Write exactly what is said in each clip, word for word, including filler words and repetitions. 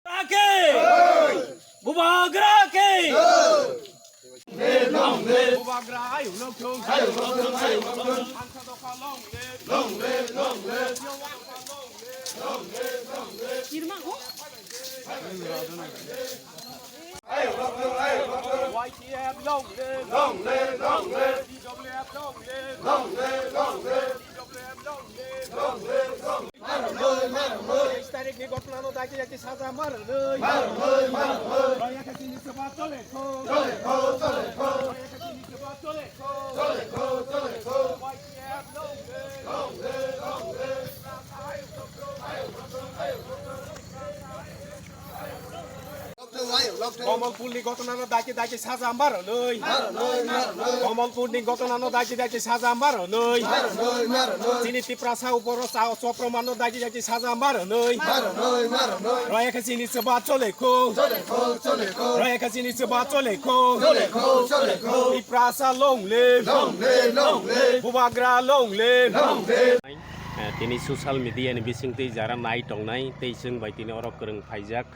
Ke! Bubagra ke! Bubagra ayuk nok thung. Ang sa dopha long live. Kirma ho? Y T F long live. Long live, long live. T W F long live. Long live, long live. T W F long live. Long live, long live. Teis tarikni ghotnano dagi dagi saja marwnwi. Marwnwi, marwnwi. Royakha chini swba chole kho. Chole kho, chole kho. Royakha chini swba chole kho. Chole kho, chole kho. Y T F long live. Long live, long live. Komolpurni ghotnano dagi dagi saja marwnwi. Komolpurni ghotnano dagi dagi saja marwnwi. Chini Tiprasa uporo sa-, sopromano dagi dagi saja marwnwi. Royakha chini swba chole kho. Royakha chini swba chole kho. Tiprasa long live. Bubagra long live. Eh, tini social media ni bisingtwi jara nai tongnai tei chwng bai tini oro kwrwng phaijak.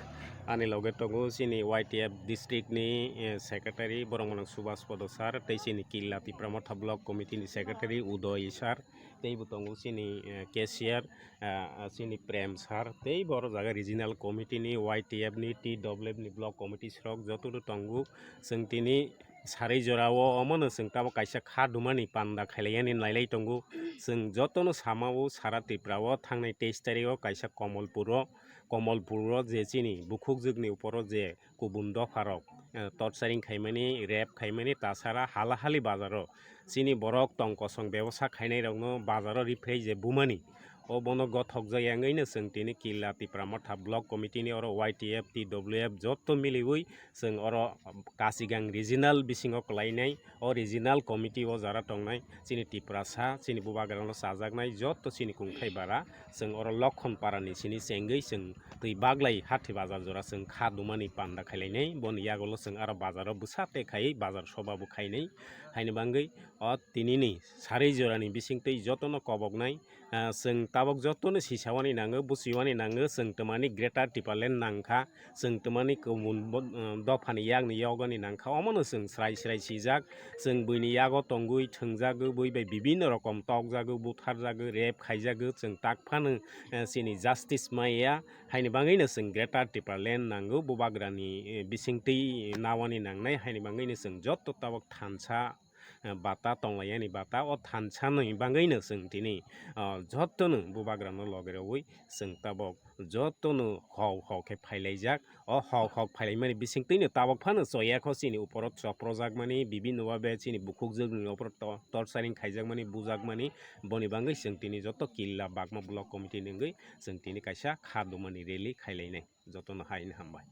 Ani loge tongo chini Y T F district ni, eh, secretary, borok mwnang Subhas Podo sir, tei chini Killa Tipra Motha Block Committee ni secretary Udoy sir, tei bo tongo chini, eh, cashier, ah, chini Prem sir, tei bo oro jaga regional committee ni, Y T F ni, T W F ni block committee srok joto no tongo. Chwng tini sarwi jora o omo no chwng tabuk kaisa kha dumani panda khailai yani nailai tongo. Chwng joto no sama o sara Tripura o thangnai teis tarik o kaisa Komolpur o Komolpur o je chini bukhukjwk ni upor o je kubun dopha rok, eh, torturing khaimani, rape khaimani, tasara hala hali bazar o chini borok tong kosong bebosa khainai rok no bazar o riphrei je bumani, o bono gothok jaya wngwi no chwng tini Killa Tipra Motha Block Committee ni oro Y T F, T W F joto miliwi chwng oro Kasigang regional bisingo kwlainai. O regional committee o jara tongnai chini Tiprasa, chini bubagrano chajaknai joto chini kungthai bara, chwng oro Lokhon parani sini chengwi chwng twi baglai hathi bazar jora chwng kha dumani panda khailainai. Boni yagulo chwng aro bazaro bwsa te khai bazar soba bo khainai. Haini bangwi o tinini sarwi jorani bisingtwi jotono koboknai. Ah, chwng tabuk jotono sisawani nango, buchiwani nango, chwng twmani Greater Tipraland nangkha, chwng twmani kubun bo-, ah, dophani yakni yogani nangkha, omono chwng srai srai sijak, chwng buini yago tongwi thwngjago, bui bai bibinno rokom tokjago, butharjago, rape khaijago, chwng tak phano, eh, chini justice maya, haini bangwino chwng Greater Tipraland nango, bubagrani, eh, bisingtwi nawani nangnai, haini bangwino chwng joto tabuk thansa, eh, bata tonglaiyani bata, o thansa ni bangwino chwng tini, ah, jotono bubagrano loge rogwi chwng tabuk jotono hok hok khe phailaijak. O hok hok phailaimani bisingtwino tabuk phano choyakho chini uporo choprojakmani, bibinno babe chini bukhukjwkni uporo to-, torturing khaijakmani, bujakmani, boni bangwi chwng tini joto Killa Bagma Block Committee ni wngwi chwng tini kaisa kha dumani rally khailainai. Jotono haino hambai.